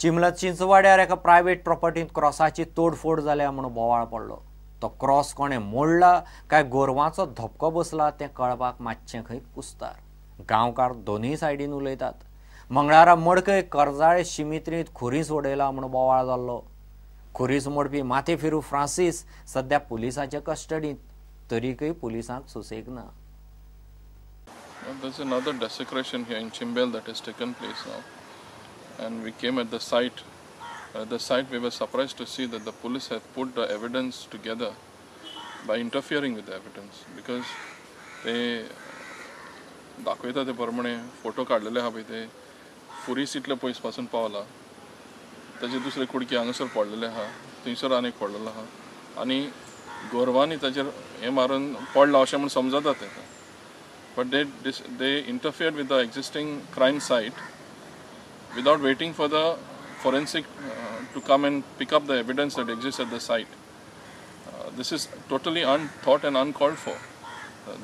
चिमला चिंचवाड्यार एका प्रायव्हेट प्रॉपर्टींत क्रॉसाची तोडफोड जाल्या म्हूण बोवाळ पडलो. तो क्रॉस कोणें मोडला काय गोरवांचो धपको बसला तें कळपाक मातशें खंय कुस्तार. गांवकार दोनूय सायडीन उलयतात. मंगळारा मडकय करजाळे शिमित्रींत खुरीस उडयला म्हूण बोवाळ जाल्लो. खुरीस मोडपी माथे फिरू फ्रांसीस सध्या पुलिसांच्या कस्टडींत, तरीकय पुलिसांक सुसेग ना. There's another desecration here in Chimbel that has taken place now, and we came at the site. At the site, we were surprised to see that the police have put the evidence together by interfering with the evidence, because they दाखयता ते प्रमाणे photo काडलेले आहा पळय ते फुरीस इतले पयस पासून पावला, ताजे दुसरे कुडके हांगासर पडलेले आहा, थंयसर आनी एक पडलेलो आहा आनी गोरवांनी ताजेर हें मारून पडला अशें म्हूण समजता ते. But they interfered with the existing crime site without waiting for the forensic to come and pick up the evidence that exists at the site. This is totally unthought and uncalled for.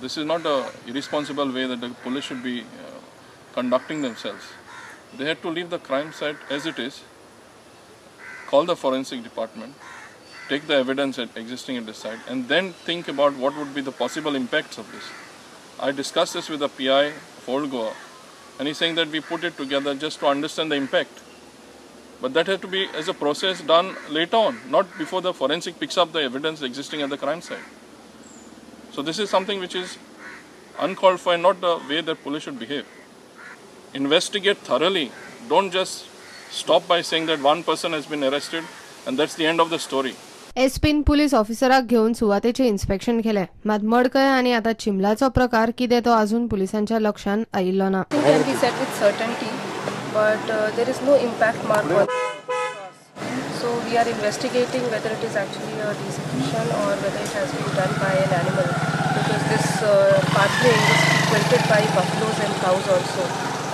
This is not a irresponsible way that the police should be conducting themselves. They had to leave the crime site as it is, call the forensic department, take the evidence that existing at the site, and then think about what would be the possible impacts of this. I discussed this with the PI of Old Goa, and he's saying that we put it together just to understand the impact. But that had to be as a process done later on, not before the forensic picks up the evidence existing at the crime site. So this is something which is uncalled for and not the way that police should behave. Investigate thoroughly. Don't just stop by saying that one person has been arrested and that's the end of the story. एसपीन police ऑफिसराक घेवन सुवातेचे inspection केले. मात मडकय आनी आतां चिमलाचो प्रकार कितें तो अजून पुलिसांच्या लक्षांत आयिल्लो ना. Can be said with certainty, but there is no impact mark on cross. So we are investigating whether it is actually a desecration or whether it has been done by an animal, because this pathway is frequented by buffaloes and cows also.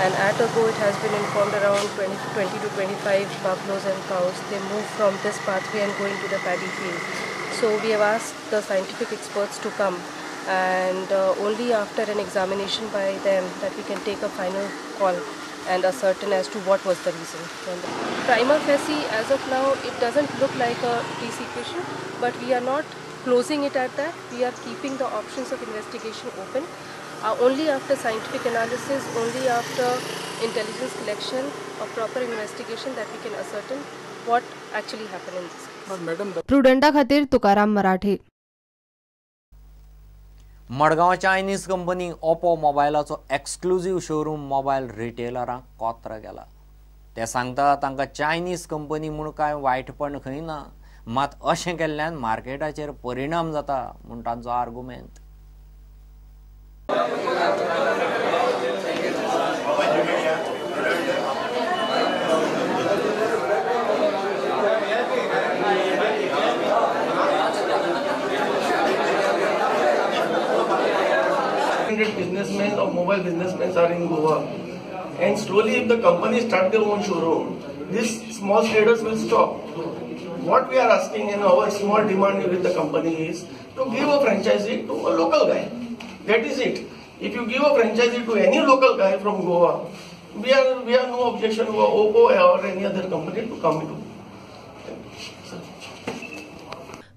And at a go it has been informed around 20 to 25 buffaloes and cows, they move from this pathway and go into the paddy field. So we have asked the scientific experts to come, and only after an examination by them that we can take a final call and ascertain as to what was the reason. Prima facie, as of now, it doesn't look like a desecration, but we are not closing it at that. We are keeping the options of investigation open. Only after scientific analysis, only after intelligence collection or proper investigation that we can ascertain what actually happened in this case. प्रुडंटा खातीर तुकाराम मराठे. Madgaon Chinese company Oppo मोबायलाचो exclusive showroom mobile रिटेलरांक कोत्र गेला. ते सांगता तांकां Chinese company म्हूण कांय वायटपण खंय ना, मात अशें केल्ल्यान मार्केटाचेर परिणाम जाता म्हूण तांचो आर्गुमेंत. Businessmen or mobile businessmen are in Goa, and slowly if the company start their own showroom, this small traders will stop. What we are asking and our small demand with the company is to give a franchisee to a local guy. That is it. If you give a franchisee to any local guy from Goa, we have no objection to Oppo or any other company to come to.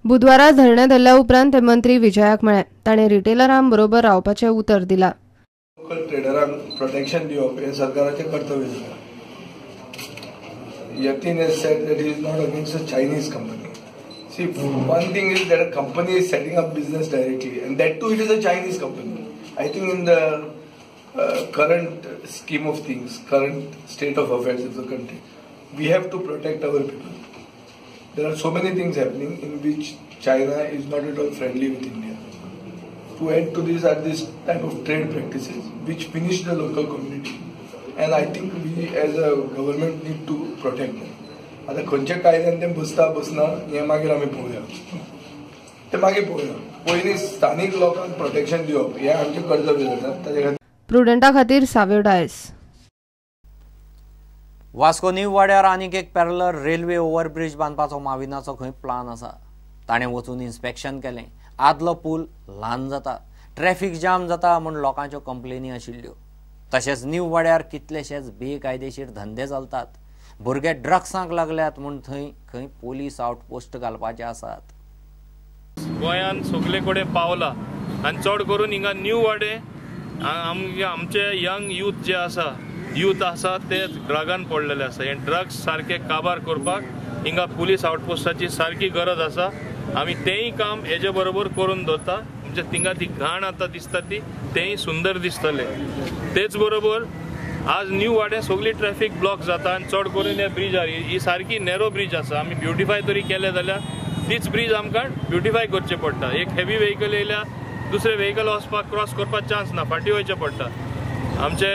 बुधवारा धरणें धरल्या उपरांत मंत्री विजयाक मेळ्ळे. ताणें रिटेलरां बरोबर रावपाचें उतर दिलां. लोकल ट्रेडरांक प्रोटेक्शन दिवप हें सरकाराचें कर्तव्य आसा. Yatin has said that he is not against a Chinese company. See, one thing is that a company is setting up business directly, and that too it is a Chinese company. I think in the current scheme of things, current state of affairs of the country, we have to protect our people. There are so many things happening in which China is not at all friendly with India. To add to this are this type of trade practices which finish the local community, and I think we as a government need to protect them. आता खंयच्या कायद्यान ते बसता बसना हें मागीर आमी पळोवया, ते मागीर पळोवया. पयलीं स्थानीक लोकांक प्रोटेक्शन दिवप हें आमचें कर्तव्य जाता. ताजे खातीर प्रुडंटा खातीर साव्यो डायस. वास्को न्यू वाड्यार आनीक एक पॅरलल रेल्वे ओव्हरब्रिज बांदपाचो माविनाचो खंय प्लान आसा. ताणें वचून इन्स्पेक्शन केलें. आदलो पूल ल्हान जाता, ट्रॅफिक जाम जाता म्हूण लोकांच्यो कंप्लेनी आशिल्ल्यो. तशेंच न्यू वाड्यार कितलेशेच बेकायदेशीर धंदे चलतात. भुरगे ड्रग्सांक लागल्यात म्हूण थंय खंय पोलीस आउटपोस्ट घालपाचे आसात. गोंयांत सगळे कडेन पावला आनी चड करून हिंगा न्यू वाडे आमचे यंग यूथ जे आसा, यूथ आसा ते ड्रगान पडलेले आसा. हे ड्रग्स सारके काबार करपाक हिंगा पुलीस आउटपोस्टाची सारकी गरज आसा. आमी तेंय काम हेजे बरोबर करून दवरता. म्हणजे थिंगा ती घाण आतां दिसता ती तेंय सुंदर दिसतले. तेच बरोबर आज न्यू वाडे सगळी ट्रॅफिक ब्लॉक जाता आनी चड करून ह्या ब्रिजार ही सारकी नॅरो ब्रीज आसा. आमी ब्युटिफाय तरी केले जाल्यार तीच ब्रीज आमकां ब्युटिफाय करचें पडटा. एक हेवी व्हेकल येयल्यार दुसरें व्हेकल वचपाक क्रॉस करपाक चान्स ना, फाटीं वयचें पडटा. आमचे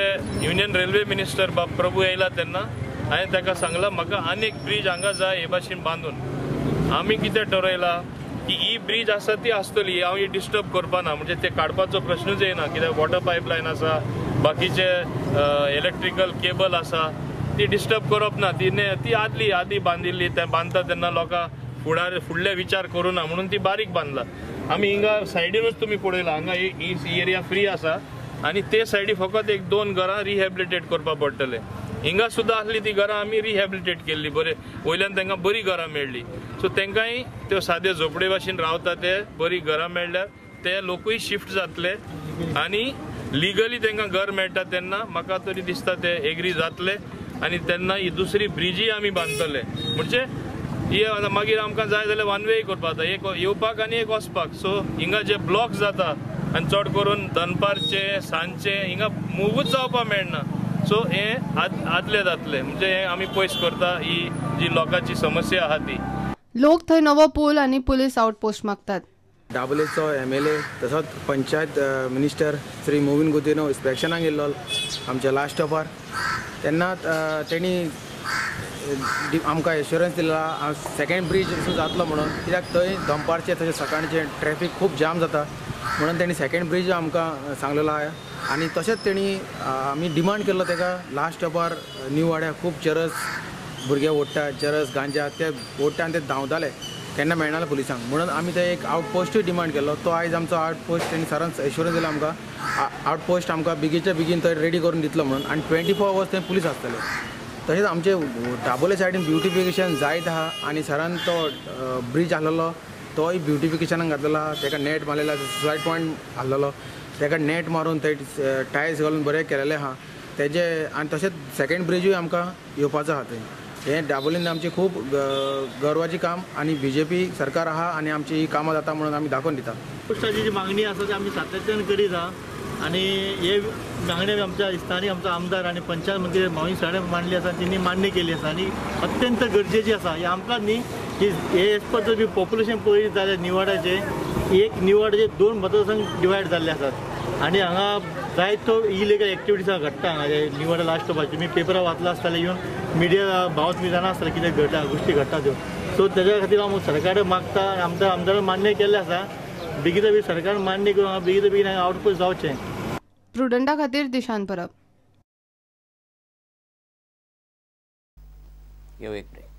युनियन रेल्वे मिनिस्टर बाब प्रभू येयला तेन्ना हांवें ताका सांगलां म्हाका आनी एक ब्रीज हांगा जाय हे भाशेन बांदून. आमी कितें ठरयलां की ही ब्रीज आसा ती आसतली, हांव ही डिस्टर्ब करपाना. म्हणजे ते काडपाचो प्रश्नूच येयना कित्याक वॉटर पायपलायन आसा, बाकीचे इलेक्ट्रिकल केबल आसा, ती डिस्टर्ब करप ना. ती आदली आदी बांदिल्ली, ते बांदता तेन्ना लोकां फुडार फुडले विचार करूना म्हणून ती बारीक बांदला. आमी हिंगा सायडीनूच तुमी पळयला हांगा ही एरिया फ्री आसा आनी ते सायडी फकत एक दोन घरां रिहॅबिलिटेट करपाक पडटले. हिंगा सुद्दां आसली ती घरां आमी रिहॅबिलिटेट केल्ली, बरें वयल्यान तांकां बरी घरां मेळ्ळी. सो तांकांय त्यो सादे झोपडे भाशेन रावता ते बरी घरां मेळ्ळ्यार ते लोकूय शिफ्ट जातले आनी लिगली तांकां घर मेळटा तेन्ना म्हाका तरी दिसता ते एग्री जातले आनी तेन्ना ही दुसरी ब्रिजूय आमी बांदतले. म्हणजे ही मागीर आमकां जाय जाल्यार वन वे करपाक जाता, एक येवपाक आनी एक वचपाक. सो हिंगा जे ब्लॉक जाता आनी चड करून दनपारचे सांजचे हिंगा मुवूच जावपाक मेळना. सो हे आदले जातले म्हणजे हे आमी पयस करता ही जी लोकांची समस्या आहा ती. लोक थंय नवो पूल आनी पुलीस आउटपोस्ट मागतात. दाबोलेचो MLA तसोच पंचायत मिनिस्टर श्री मोविन गुदिन्हो इन्स्पेक्शनाक येयल्लो आमच्या लास्ट स्टॉपार. तेन्ना तेणी आमकां एश्योरन्स दिला सेकेंड ब्रीज जातलो म्हणून, कित्याक थंय दनपारचें तशें सकाळचें ट्रॅफिक खूब जाम जाता म्हणून तेणी सेकेंड ब्रीज आमकां सांगलेलो आहा. आनी तशेंच तेणी आमी डिमांड केल्लो ताका लास्ट स्टॉपार न्यू वाड्या खूब चरस भुरगे ओडटा, चरस गांजा ते ओडटा आनी ते धांवताले केन्ना मेळनाले पुलिसांक, म्हणून आमी ते एक आउटपोस्टूय डिमांड केल्लो. तो आयज आमचो आउटपोस्ट तेणी सरान एश्योरन्स दिला आमकां आउटपोस्ट आमकां बेगीनच्या बेगीन थंय रेडी करून दितलो म्हणून. आनी 24 आवर्स थंय पुलीस आसतले. तशेंच आमचे दाबोले सायडीन ब्युटिफिकेशन जायत आहा आनी सरान तो ब्रीज आहलेलो तोय ब्युटिफिकेशनाक घातलेलो आहा. ताका नेट मारलेलो आसा, सुसायड पॉयंट आहलेलो ताका नेट मारून थंय टायल्स घालून बरें केलेलें आहा तेजे. आनी तशेंच सेकेंड ब्रिजूय आमकां येवपाचो आहा थंय. हें दाबोलीन आमचें खूब गर्वाचें काम आनी BJP सरकार आहा आनी आमची ही कामां जाता म्हणून आमी दाखोवन दिता. पोस्टाची जी मागणी आसा ती आमी सातत्यान करीत आहा आनी हे मागणी आमच्या स्थानीक आमचो आमदार आनी पंचायत मंत्री माविन साहेब मांडली आसा, तेणी मान्य केली आसा आनी अत्यंत गरजेची आसा. हे आमकां न्ही की हे एज पर जर पॉप्युलेशन पळयत जाल्यार निवाड्याचें एक निवाड्याचे 2 मतदारसंघ डिवायड जाल्ले आसात आनी हांगा जायतो इलिगल एक्टिविटीज घडटा. हांगा निवाडा लास्ट स्टॉपाचेर तुमी पेपरार वाचला आसतलें, इवन मिडिया भाव तुमी जाणा आसतलें कितें घडटा गोश्टी घडटा त्यो. सो तेज्या खातीर हांव सरकार मागता आनी आमच्या आमदारान मान्य केल्लें आसा, बेगीन बेगीन सरकार मान्य करून बेगीन बेगीन आउटपोस्ट जावचें. प्रुडंटा खातीर दिशान परब. एक ब्रेक.